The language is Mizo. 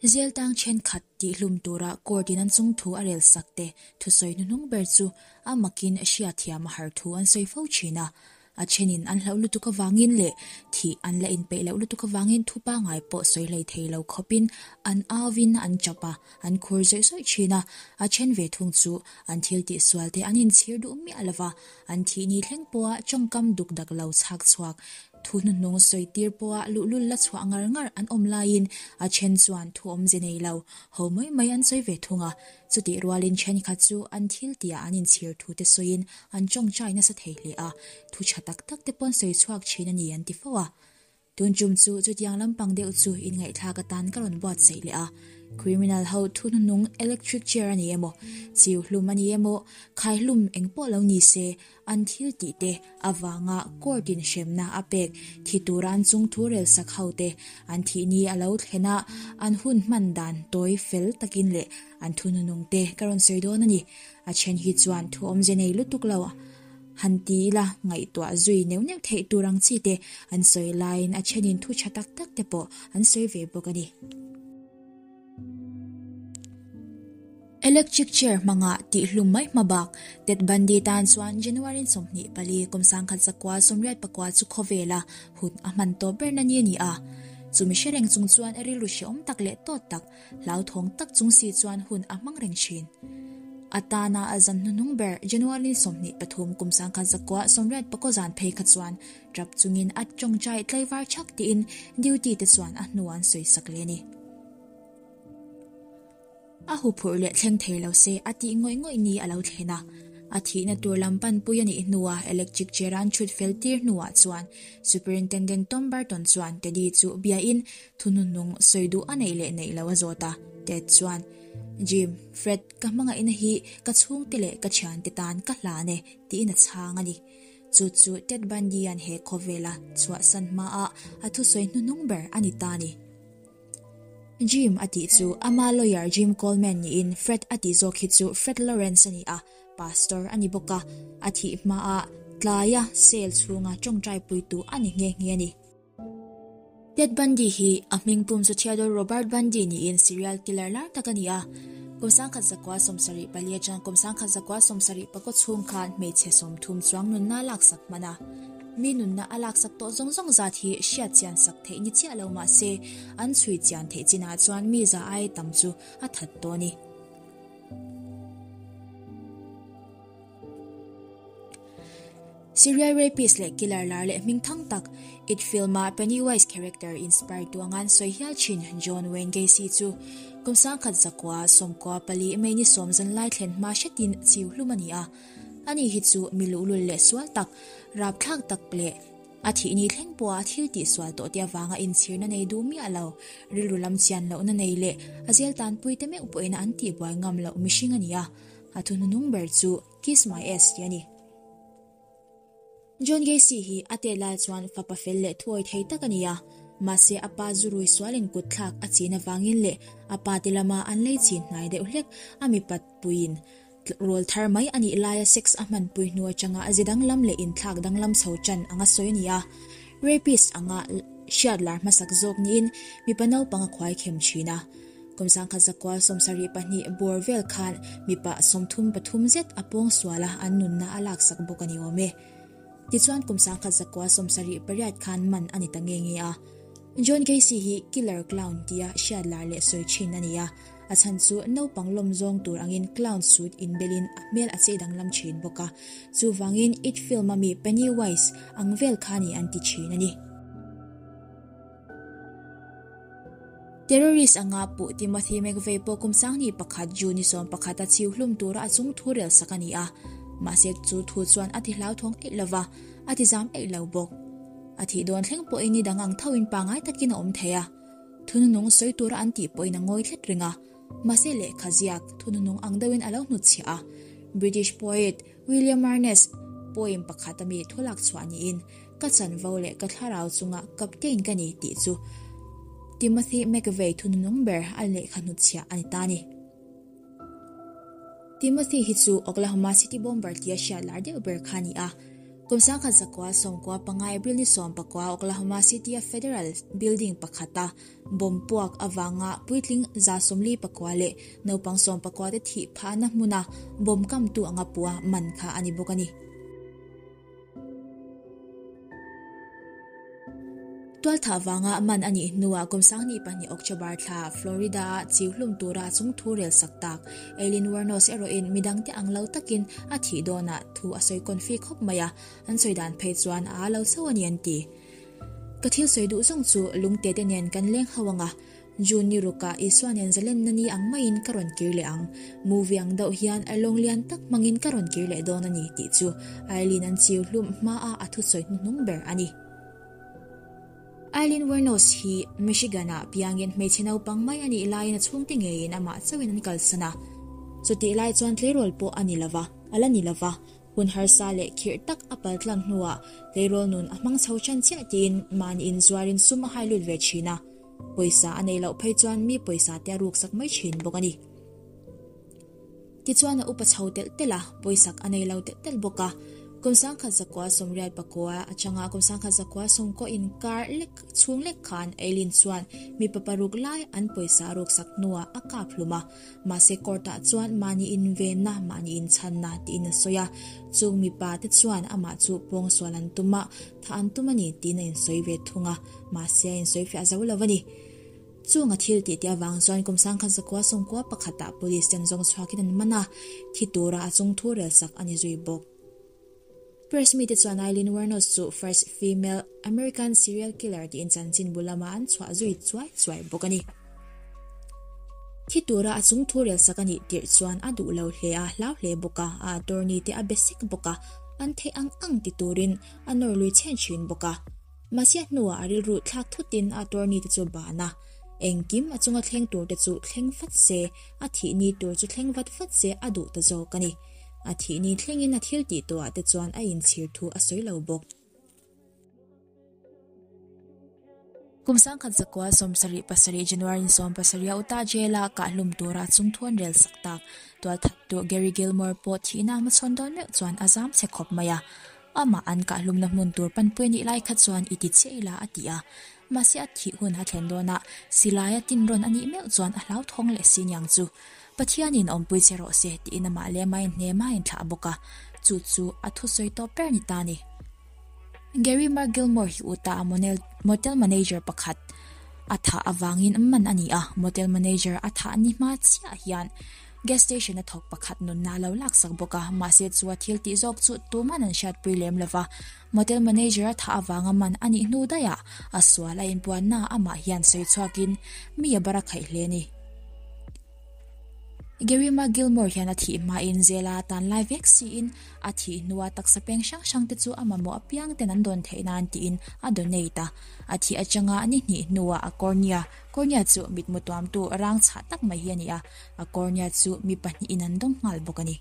Jail tang thenkhat tihhlum tura court in an chungthu a rel sak te thusawi hnuhnung ber chu a makin hriatthiam a har thu an sawi fo thin a. A thenin an hlauh lutuk avangin leh thih an la inpeih loh lutuk avangin thu pangngai pawh sawi hlei thei lo khawpin an auvin an chap a, an khur zawih zawih thin a. A then ve thung chu an thil tihsual te an inchhir duh miah lo va, an thih ni thleng pawha tawngkam duk dak lo chhak chhuak Thu hnuhnung sawi tir pawha luhlul la chhuah ngar ngar an awm laiin a then chuan thu awmze nei lo ho mai mai an sawi ve thung a. Chutih rualin thenkhat chu an thil tihah an inchhir thu te sawiin an tawngtai nasa thei hle a, thu tha tak tak te pawn sawi chhuak thin a ni an ti fo a. Tun tum chu chutiang lampang deuh chu inngaihthlak atan ka rawn buatsaih leh a. Criminal ho thu hnuhnung electric chair a ni emaw, chiu hlum a ni emaw, khai hlum eng pawh lo ni se, An thil tih te avanga court in hremna a pek thi tura an chung thu rel sak ho te an thih ni a lo thlen a, an hun hman dan tawi fel takin leh an thu nunung te ka rawn sawi dawn a ni. A then hi chuan thu awmze nei lutuk lo han ti ila ngaihtuah zui neuh neuh theih tur ang chi te an sawi laiin a thenin thu tha tak tak te pawh an sawi ve bawk a ni. Electric chair hmanga tihhlum mai hma bak Ted Bundy tan chuan January 24 kum 1984 chu khawvela hun a hman tawp berna ni a ni a. Chumi hre reng chung chuan a rilru hrehawm tak leh tawt tak, hlauthawng tak chung si chuan hun a hmang reng thin. A tana a zan hnuhnung ber January 23 kum 1984 zan phei kha chuan tap chungin a tawngtai tlaivar chhak tiin duty te chuan a hnu an sawisak leh a ni. A huphurh leh thleng thei lo se a tih ngawih ngawih ni a lo thlen a. A thihna tur lam panpui a nih hnuah electric chair an chhut fel tir hnuah chuan Superintendent Tom Burton chuan Teddy chu biain thuhnuhnung sawi duh a neih leh neih lo a zawt a. Ted chuan, Jim, Fred, ka hmangaihna hi ka chhungte leh ka thiante tan ka hlan e, tiin a chhang a ni. Chu chu Ted Bundy-a'n he khawvela chhuahsan hmaah a thusawi hnuhnung ber a ni ta a ni. Jim a tih chu ama lawyer Jim Coleman niin Fred a tih zawk hi chu Fred Lawrence a ni a, pastor a ni bawk a, a thih hmaah tlaia cell chhunga tawngtai puitu a ni nghe nghe a ni. Ted Bundy hi a hmingpum chu Theodore Robert Bundy niin serial killer lar tak a ni a, kum 1974 atang kum 1974 chhung khan hmeichhe 30 chuang nunna a laksak hman a. Mi nunna a laksak tawh zawng zawng zat hi hriat chian sak theih ni chiah lo mah se, an chhui chian theih chinah chuan mi za ai tam chu a that tawh a ni. Serial rapist leh killer lar leh hming thang tak, It film-a Pennywise character inspire tu anga an sawi hial thin John Wayne Gacy chu kum 1994 May ni sawm zan lai thlen hma hretin chiu hlum a ni a. Ani hi chu mi luhlul leh sual tak, rapthlak tak leh a thih ni thleng pawha thil tihsual tawh te avanga inchhirna nei duh miah lo, rilru lam chian lohna nei leh a zel tanpui te meuh pawhin an tihbuai ngam loh mihring a ni a, a thuhnuhnung ber chu Kiss My Ass tih a ni. John Gacy hi a tet lai chuan fapa fel leh thuawi thei tak a ni a, mahse a pa zu rui sualin kutthlak a chin avangin leh a pa te lama an lei chin hnai deuh hlek a mipat puiin Rawl thar mai a nih laia sex a hmanpui hnu atanga ze danglam leh inthlak danglam chho tan anga sawi a ni a. Rapist anga hriat lar hmasak zawk niin mipa naupang a khuai khem thin a. Kum 1972 bawr vel khan mipa 33 zet a pawng sual a, an nunna a laksak bawk a ni awm e. Tichuan kum 1978 khan man a ni ta nge nge a. John Gacy hi Killer Clown tia hriat lar leh sawi thin a ni a. A chhan chu naupang lawm zawng tur angin clown suit inbelin a hmel a chei danglam thin bawk a, chuvangin It film a mi Pennywise ang vel kha ni an ti thin a ni. Terrorist anga puh Timothy McVeigh pawh kum 21 June ni 11 a chiu hlum tura a chung thu rel sak a ni a, mahse chu thu chuan a ti hlauthawng eih lova, a ti zam eih lo bawk. A thih dawn thleng pawhin ni dang ang thoin pangngai takin a awm thei a. Thununung sawi tura an tih pawhin a ngawi tlat reng a, mahse lehkha ziak thununung ang deuhin a lo hnutchhiah a. British poet William Ernest poem pakhat a mi thulak chhuah niin ka chanvo leh ka thlarau chunga captain ka ni tih chu Timothy McVeigh thununung ber a lehkha hnutchhiah a ni ta a ni. Timothy hi chu Oklahoma City Bomber tia hriat lar deuh ber kha a ni a. Kum 1995 April ni 19 Oklahoma City-a Federal Building pakhata bomb puak avanga puitling 49 leh naupang 14 te thih phahna hmuna bomb kamtu anga pua man kha a ni bawk a ni. Tualthah vanga man a nih hnuah kum 22 October thla Florida-a chiu hlum tura chung thu rel sak tak Aileen Wuornos erawhin midangte ang lo takin a thih dawnah thu a sawi kawnfi khawp mai a, an sawi dan phei chuan a lo chauh a ni an ti. Ka thil sawi duh zawng chu lungte te nen kan leng ho ang a, June ni rukah Isua nen zalenna ni ang maiin ka rawn kir leh ang. Movie ang deuh hian a lawng lian tak hmangin ka rawn kir leh dawn a ni tih chu Aileen an chiu hlum hmaa a thusawi hnuhnung ber a ni. Aileen Wuornos hi Michigan-ah piangin hmeichhe naupang mai a nih laiin a chhungte ngeiin amah chauhin an kalsan a. Chutih lai chuan tleirawl pawh a ni lova, a la ni lova, Hun harsa leh khirh tak a pal tlang hnuah tleirawl nun a hmang chho ṭan chiah tiin mahni inzuarin sum a hai lut ve ṭhin a, pawisa a nei loh phei chuan mi pawisa te a ruksak mai ṭhin bawk a ni. Tichuan a upa chho telh telh a, pawisak a nei lo telh telh bawk a. Kum 1989 atanga kum 1990 inkar lek chhung lek khan Eileen chuan mipa paruk lai an pawisa a ruksak hnuah a kap hlum a. Mahse court-ah chuan mahni invenna, mahni inchhanna tiin a sawi a, chung mipa te chuan amah chu pawngsual an tum a, thah an tum a ni tiin a insawi ve thung a, mahse a insawi fiah zo lo a ni. Chung a thil tih te avang chuan kum 1991 ah police ten zawng chhuakin an man a, thi tura a chung thu relsak a ni zui bawk. Press mite chuan Aileen Wuornos chu First Female American Serial Killer tiin chanchin bu lama an chhuah zui chuai chuai bawk a ni. Thi tura a chung thu relsak a nih tirh chuan a duh lo hle a, hlau hle bawk a, a attorney te a be sek bawk a, an theih ang ang ti turin a nawr lui chhen thin bawk a. Mahse a hnuah a rilru thlak thutin a attorney te chu ban a, engkim a chunga thleng tur te chu thleng vat se, a thih ni tur chu thleng vat vat se a duh ta zawk a ni. A thih ni thlengin a thil tih tawhah te chuan a inchhir thu a sawi lo bawk. Kum 1977 January ni 17 a Utah Jail-a kahhlum tura chung thu an rel sak tak. Tualthattu Gary Gilmore pawh thihna a hmachhawn dawn meuh chuan a zam chhe khawp mai a. Amah an kahhlumna hmun tur panpui a nih lai kha chuan i ti chiah ila a ti a. Mahse a thih hun a thlen dawnah silaia tinrawn a nih meuh chuan a hlauthawng leh si niang chu. Pathianin awmpui che rawh se tiin amah leh amah inhnem a inthlah bawk a, chu chu a thusawi tawp ber ni ta a ni. Gary Mark Gilmore hi Utah a motel manager pakhat a thah avangin man a ni a, motel manager a thah ni hma chiah hian gas station a thawk pakhat nunna a lo laksak bawk a, mahse chu a thil tih zawk chu tuman an hriatpui lem lova, motel manager a thah avanga man a nih hnu daihah a sual a inpuanna amah hian sawi chhuakin mi a bar a khaih hle a ni. Gary Mark Gilmore hian a thih hmain zela a tan lai vek siin a thih hnua taksa peng hrang hrang te chu a mamawh apiang ten an dawn theih nan tiin a donate a. A thih atanga ni hnih hnuah a cornea, cornea chu mitmu tuamtu rang chhah tak mai hi a ni a, a cornea chu mi pahnihin an dawng nghal bawk a ni.